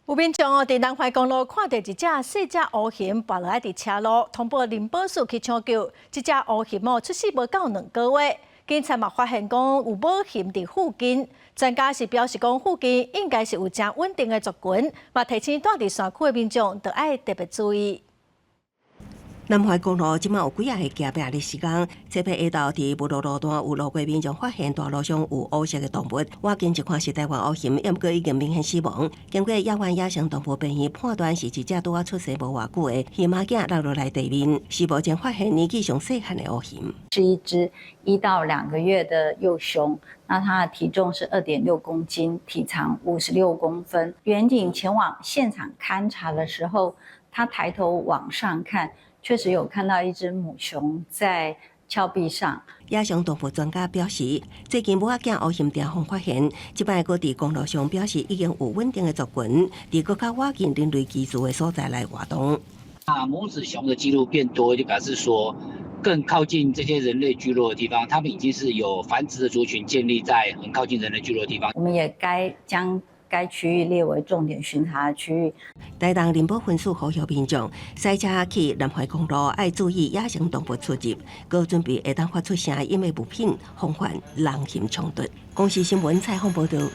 有民眾哦，佇南橫公路看著一隻細隻烏熊跋落來佇車路，通報林保署去搶救。這隻烏熊哦出世無夠2個月，警察嘛發現講有母熊佇附近，專家是表示講附近應該是有誠穩定的族群，嘛提醒蹛佇山區的民眾著愛特別注意。南橫公路這馬有幾仔个行壁的時間，這擺下晝佇霧路路段有路過民眾發現大路上有烏色的動物，倚近一看是台灣烏熊，毋過已經明顯死亡。經過野灣野生動物病院判斷是一隻拄仔出世無偌久的熊仔囝落落來地面，是目前發現年紀上細漢的烏熊。是一隻1到2個月的幼熊，那它的體重是2.6公斤，體長56公分。員警前往現場勘查的時候，他抬頭往上看，確實有看到一隻母熊在峭壁上。野生動物專家表示，最近母仔囝烏熊定予發現，這擺閣佇公路上表示已經有穩定的族群，佇閣較倚近人類居住的所在來活動。啊，母子熊的記錄變多，就表示說更靠近這些人類聚落的地方，他們已經是有繁殖的族群建立在很靠近人類聚落的地方。我們也該將該區域列為重點巡查區域。台東林保分署呼籲民眾駛車去南橫公路，愛注意野生動物出入，閣準備會當發出聲音的物品，防範人熊衝突。公視新聞採訪報導。